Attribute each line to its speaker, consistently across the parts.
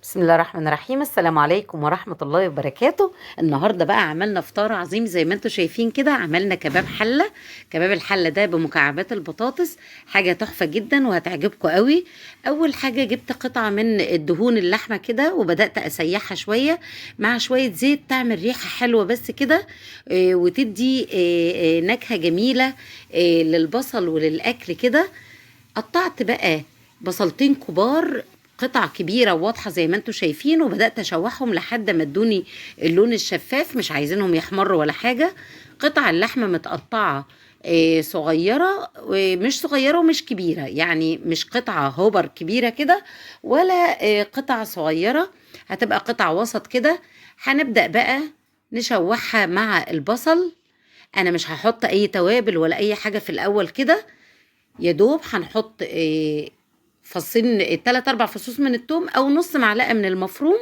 Speaker 1: بسم الله الرحمن الرحيم. السلام عليكم ورحمة الله وبركاته. النهاردة بقى عملنا فطار عظيم زي ما انتم شايفين كده. عملنا كباب حلة. كباب الحلة ده بمكعبات البطاطس، حاجة تحفة جدا وهتعجبكم قوي. اول حاجة جبت قطعة من الدهون اللحمة كده وبدأت اسيحها شوية مع شوية زيت، تعمل ريحة حلوة بس كده، وتدي نكهة جميلة للبصل وللأكل كده. قطعت بقى بصلتين كبار، قطع كبيرة وواضحة زي ما انتم شايفين، وبدأت اشوحهم لحد ما ادوني اللون الشفاف، مش عايزينهم يحمروا ولا حاجة. قطع اللحمة متقطعة صغيرة، مش صغيرة ومش كبيرة، يعني مش قطعة هوبر كبيرة كده ولا قطع صغيرة، هتبقى قطع وسط كده. هنبدأ بقى نشوحها مع البصل. انا مش هحط اي توابل ولا اي حاجة في الاول كده، يا دوب هنحط فصين 3-4 فصوص من التوم او نص معلقه من المفروم.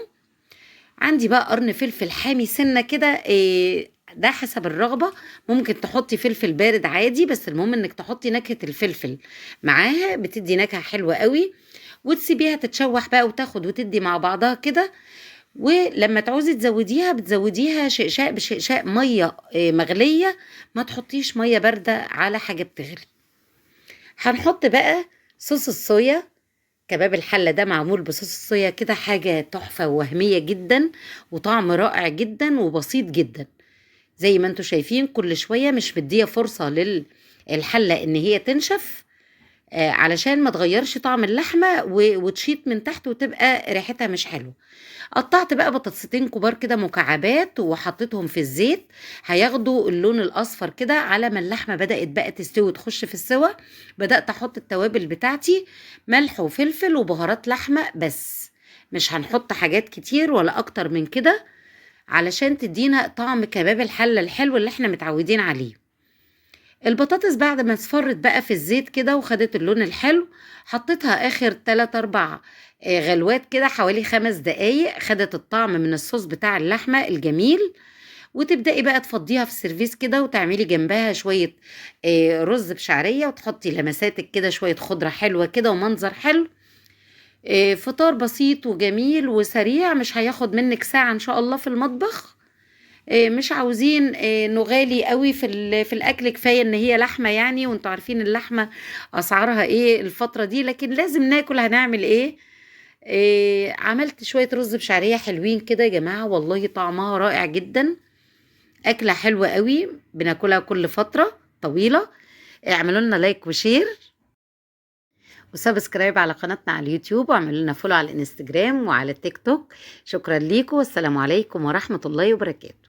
Speaker 1: عندي بقى قرن فلفل حامي سنة كده، ده حسب الرغبة، ممكن تحطي فلفل بارد عادي، بس المهم انك تحطي نكهة الفلفل معاها، بتدي نكهة حلوة قوي. وتسيبيها تتشوح بقى وتاخد وتدي مع بعضها كده. ولما تعوزي تزوديها بتزوديها شقشاق بشقشاق مية مغليه، ما تحطيش مية باردة على حاجة بتغلي. هنحط بقى صوص الصويا. كباب الحلة ده معمول بصوص الصويا كده، حاجة تحفة ووهمية جدا، وطعم رائع جدا وبسيط جدا. زي ما انتوا شايفين كل شوية مش مدية فرصة للحلة ان هي تنشف، علشان ما تغيرش طعم اللحمة وتشيط من تحت وتبقى ريحتها مش حلوة. قطعت بقى بطاطستين كبار كده مكعبات وحطيتهم في الزيت، هياخدوا اللون الاصفر كده. على ما اللحمة بدات بقى تستوي وتخش في السوا، بدات احط التوابل بتاعتي، ملح وفلفل وبهارات لحمه بس، مش هنحط حاجات كتير ولا اكتر من كده، علشان تدينا طعم كباب الحلة الحلو اللي احنا متعودين عليه. البطاطس بعد ما اصفرت بقى في الزيت كده وخدت اللون الحلو، حطيتها اخر 3-4 غلوات كده، حوالي 5 دقايق، خدت الطعم من الصوص بتاع اللحمة الجميل. وتبدأي بقى تفضيها في السيرفيس كده، وتعملي جنبها شوية رز بشعرية، وتحطي لمساتك كده شوية خضرة حلوة كده ومنظر حلو. فطار بسيط وجميل وسريع، مش هياخد منك ساعة إن شاء الله في المطبخ. مش عاوزين نغالي قوي في الاكل، كفاية ان هي لحمه يعني، وانتوا عارفين اللحمة اسعارها ايه الفترة دي، لكن لازم ناكل، هنعمل ايه؟ عملت شوية رز بشعريه حلوين كده يا جماعة، والله طعمها رائع جدا، اكله حلوة قوي بناكلها كل فترة طويلة. اعملوا لنا like و share و subscribe على قناتنا على اليوتيوب، واعملوا لنا follow على الانستجرام وعلى التيك توك. شكرا ليكم، والسلام عليكم ورحمة الله وبركاته.